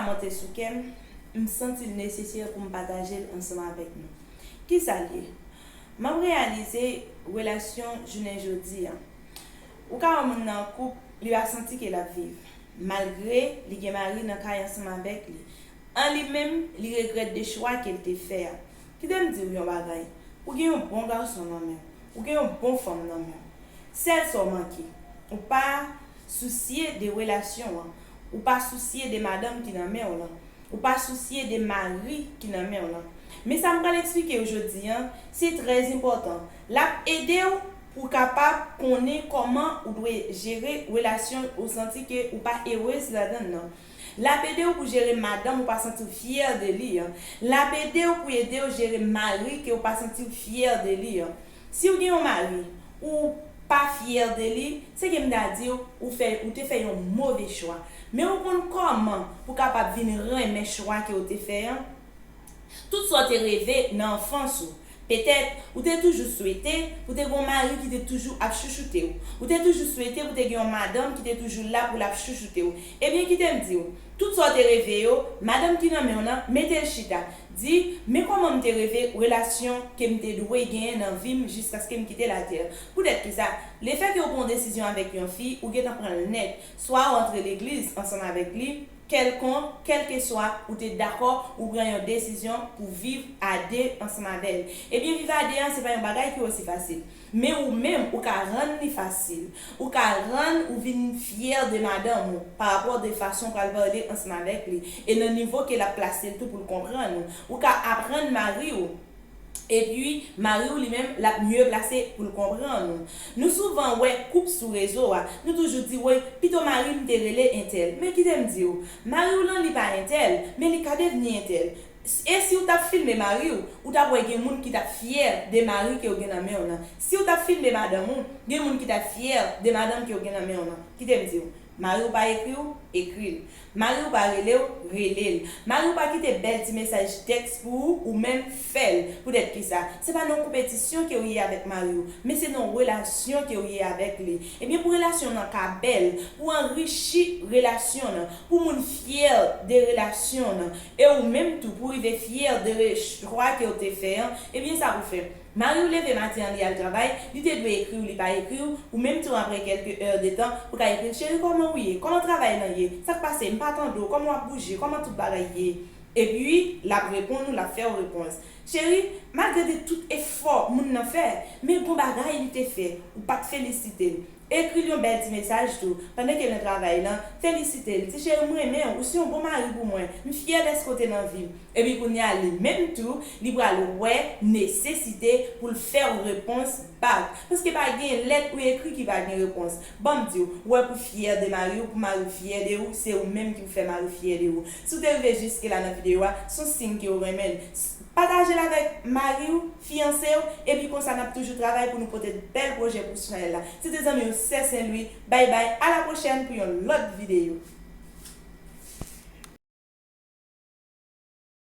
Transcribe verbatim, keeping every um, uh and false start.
monte sou kè m, m santi l nesesè pou m pataje l ansanm avèk nou. Kisa l ye? M ap reyalize relasyon jounen jodi a. Ou ka wè moun nan an koup, li pa santi ke l ap viv. Malgre li gen mari nan kay ansanm avèk li, an li menm, li regrèt de chwa ke l te fè a. Kite m di w yon bagay, ou gen yon bon gason nan men w, ou gen yon bon fanm nan men w. Sèl sa w manke, ou pa sousye de relasyon an, ou pa sousye de madanm ki nan men w lan, ou pa sousye de mari ki nan men w lan. Men sa m pral eksplike w jodi a, se trè enpòtan. L ap ede w pou w kapab konnen kòman ou dwe jere relasyon ou santi ke ou pa erez ladan l nan. L ap ede w pou jere madanm ou pa santi w fyè de li an. L ap ede w pou ede w jere mari ke w pa santi w fyè de li an. Si w gen yon mari, ou pa fyè de li, se ke m ta di w, ou fè, ou te fè yon move chwa. Men ou konn kòman pou w kapab vin renmen chwa ke w te fè an? Tout sa w te reve nan anfans ou. Petèt, ou te toujou swete pou w te gen yon mari ki te toujou ap chouchoute w. Ou te toujou swete pou w te gen yon madanm ki te toujou la pou l ap chouchoute w. Ebyen, kite m di w, tout sa w te reve yo, madanm ki nan men w nan, mete l chita. Di, men kòman m te reve relasyon ke m te dwe genyen nan vi m jiskaske m kite latè. Poutèt kisa? Lefètke w pran yon desizyon avèk yon fi, ou gentan pran l nèt. Swa w antre legliz ansanm avèk li, kèlkonk, kèlkeswa, ou te dakò, ou pran yon desizyon pou viv a de ansanm avè l. Ebyen, viv a de an, se pa yon bagay ki osi fasil. Men ou menm, ou ka rann li fasil. Ou ka rann ou vin fyè de madanm ou, pa rapò de fason w pral pale ansanm avèk li, e nan nivo ke l ap plase l tou pou l konprann ou. Ou ka aprann mari w, epi mari w li menm, l ap mye plase pou l konprann ou. Nou souvan wè koup sou rezo a, nou toujou di, woy, pito mari m te rele entèl. Men kite m di w, mari w lan li pa entèl, men li ka devni entèl. E si w t ap filme mari w, ou t ap wè gen moun ki t ap fyè de mari ke w gen nan men w lan. Si w t ap filme madanm ou, gen moun ki t ap fyè de madanm ke w gen nan men w lan. Kite m di w, mari w pa ekri w, ekri l. Mari w pa rele w, rele l. Mari w pa kite bèl ti mesaj tèks pou ou, ou menm fè l. Poutèt kisa? Se pa nan yon konpetisyon ke w ye avèk mari w, men se nan yon relasyon ke w ye avèk li. Ebyen, pou relasyon nan ka bèl, pou anrichi relasyon nan, pou moun fyè de relasyon nan, e ou menm tou pou rive fyè de re- chwa ke w te fè an, ebyen sa pou fè. Mari w leve maten an, li al travay, li te dwe ekri w, li pa ekri w, ou menm tou apre kèlke è de tan, ou ka ekri l, cheri, kòman w ye? Kòman travay lan ye? Sa k pase? M pa tande w, kòman w ap bouje? Kòman tout bagay ye? Epi, l ap reponn ou, l ap fè w repons. Cheri, malgre de tout efò moun nan fè, men gon bagay li te fè, ou pa t felisite l. Ekri l yon bèl ti mesaj tou, pandan ke l nan travay lan, felisite l, di, cheri, m renmen w, ou se yon bon mari pou mwen, m fyè dèske w te nan vi m. Epi kounye a, li menm tou, li pral wè nesesite pou l fè w repons back. Paske pa gen lèt ou ekri ki pa gen repons. Ban m di w, ou wè pou fyè de mari w, pou mari w fyè de ou, se ou menm ki pou fè mari w fyè de ou. Si w te rive jiske la nan videyo a, se yon siy ke w renmen l. Pataje l avèk mari w, fiyanse w, epi konsa n ap toujou travay pou nou pote bèl pwojè pou chanèl la. Se te zanmi w Sè Sen Lwi. Bay bay, a la pwochèn pou yon lòt videyo.